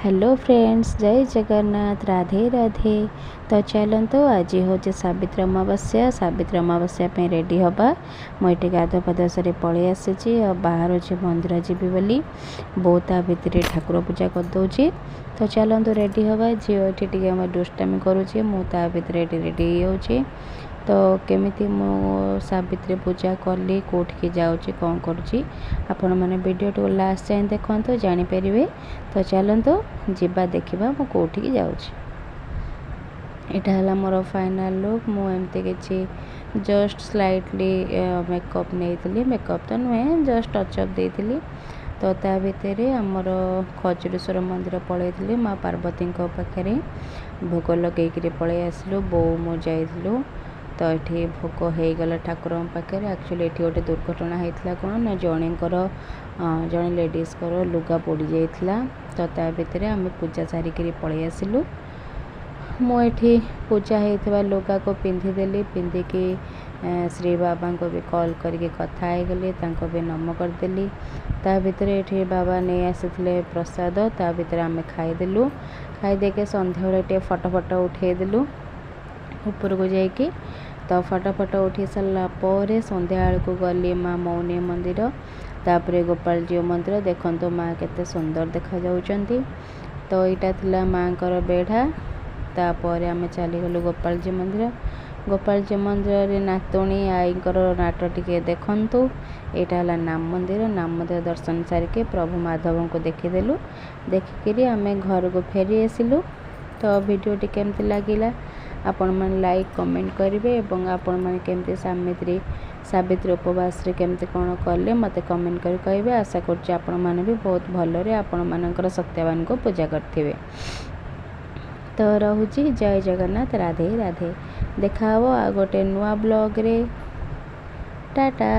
Hello friends, ଜୟ ଜଗନ୍ନାଥ, ରାଧେ ରାଧେ। ତ ଚାଲନ୍ତୁ, ଆଜି ହେଉଛି ସାବିତ୍ରୀ ଅମାବାସ୍ୟା। ସାବିତ୍ରୀ ଅମାବାସ୍ୟା ପାଇଁ ରେଡ଼ି ହେବା। ମୁଁ ଏଠି ଗାଧୁଆ ପାଧୁଆ ସାରି ପଳେଇ ଆସିଛି ଆଉ ବାହାରୁଛି ମନ୍ଦିର ଯିବି ବୋଲି। ବୋଉ ତା ଭିତରେ ଠାକୁର ପୂଜା କରିଦେଉଛି। ତ ଚାଲନ୍ତୁ ରେଡ଼ି ହେବା। ଝିଅ ଏଠି ଟିକେ ଆମର ଦୁଷ୍ଟାମି କରୁଛି, ମୁଁ ତା ଭିତରେ ଏଠି ରେଡ଼ି ହେଇଯାଉଛି। ତ କେମିତି ମୁଁ ସାବିତ୍ରୀ ପୂଜା କଲି, କେଉଁଠିକି ଯାଉଛି, କ'ଣ କରୁଛି, ଆପଣମାନେ ଭିଡ଼ିଓଟିକୁ ଲାଷ୍ଟ ଯାଏଁ ଦେଖନ୍ତୁ, ଜାଣିପାରିବେ। ତ ଚାଲନ୍ତୁ ଯିବା, ଦେଖିବା ମୁଁ କେଉଁଠିକି ଯାଉଛି। ଏଇଟା ହେଲା ମୋର ଫାଇନାଲ୍ ଲୁକ୍। ମୁଁ ଏମିତି କିଛି ଜଷ୍ଟ ସ୍ଲାଇଟଲି ମେକଅପ୍ ନେଇଥିଲି, ମେକଅପ୍ ତ ନୁହେଁ, ଜଷ୍ଟ ଟଚ୍ ଅପ୍ ଦେଇଥିଲି। ତ ତା ଭିତରେ ଆମର ଖଜୁରେଶ୍ୱର ମନ୍ଦିର ପଳେଇଥିଲି, ମା ପାର୍ବତୀଙ୍କ ପାଖରେ ଭୋଗ ଲଗେଇକିରି ପଳେଇ ଆସିଲୁ। ବୋଉ ମୁଁ ଯାଇଥିଲୁ। ତ ଏଠି ଭୋଗ ହେଇଗଲା ଠାକୁରଙ୍କ ପାଖରେ। ଆକ୍ଚୁଆଲି ଏଠି ଗୋଟେ ଦୁର୍ଘଟଣା ହେଇଥିଲା, କ'ଣ ନା ଜଣେଙ୍କର, ଜଣେ ଲେଡ଼ିଜ୍ଙ୍କର ଲୁଗା ପୋଡ଼ି ଯାଇଥିଲା। ତ ତା ଭିତରେ ଆମେ ପୂଜା ସାରିକିରି ପଳେଇ ଆସିଲୁ। ମୁଁ ଏଠି ପୂଜା ହେଇଥିବା ଲୁଗାକୁ ପିନ୍ଧିଦେଲି। ପିନ୍ଧିକି ଶ୍ରୀ ବାବାଙ୍କୁ ବି କଲ୍ କରିକି କଥା ହେଇଗଲି, ତାଙ୍କୁ ବି ନମ କରିଦେଲି। ତା ଭିତରେ ଏଠି ବାବା ନେଇ ଆସିଥିଲେ ପ୍ରସାଦ, ତା ଭିତରେ ଆମେ ଖାଇଦେଲୁ। ଖାଇଦେଇକି ସନ୍ଧ୍ୟାବେଳେ ଟିକେ ଫଟୋ ଫଟୋ ଉଠେଇଦେଲୁ ଉପରକୁ ଯାଇକି। ତ ଫଟୋ ଫଟୋ ଉଠେଇ ସାରିଲା ପରେ ସନ୍ଧ୍ୟାବେଳକୁ ଗଲି ମା ମୌନି ମନ୍ଦିର, ତାପରେ ଗୋପାଳଜୀଉ ମନ୍ଦିର। ଦେଖନ୍ତୁ ମା କେତେ ସୁନ୍ଦର ଦେଖାଯାଉଛନ୍ତି। ତ ଏଇଟା ଥିଲା ମାଆଙ୍କର ବେଢ଼ା। ତାପରେ ଆମେ ଚାଲିଗଲୁ ଗୋପାଳଜୀ ମନ୍ଦିର। ଗୋପାଳଜୀ ମନ୍ଦିରରେ ନାତୁଣୀ ଆଈଙ୍କର ନାଟ ଟିକେ ଦେଖନ୍ତୁ। ଏଇଟା ହେଲା ନାମ ମନ୍ଦିର। ନାମ ମନ୍ଦିର ଦର୍ଶନ ସାରିକି ପ୍ରଭୁ ମାଧବଙ୍କୁ ଦେଖିଦେଲୁ। ଦେଖିକିରି ଆମେ ଘରକୁ ଫେରି ଆସିଲୁ। ତ ଭିଡ଼ିଓଟି କେମିତି ଲାଗିଲା ଆପଣମାନେ ଲାଇକ୍ କମେଣ୍ଟ କରିବେ, ଏବଂ ଆପଣମାନେ କେମିତି ସାବିତ୍ରୀ ଉପବାସରେ କେମିତି କ'ଣ କଲେ ମୋତେ କମେଣ୍ଟ କରି କହିବେ। ଆଶା କରୁଛି ଆପଣମାନେ ବି ବହୁତ ଭଲରେ ଆପଣମାନଙ୍କର ସତ୍ୟବାନଙ୍କୁ ପୂଜା କରିଥିବେ। ତ ରହୁଛି, ଜୟ ଜଗନ୍ନାଥ, ରାଧେ ରାଧେ। ଦେଖା ହେବ ଆଉ ଗୋଟେ ନୂଆ ବ୍ଲଗ୍ରେ। ଟାଟା।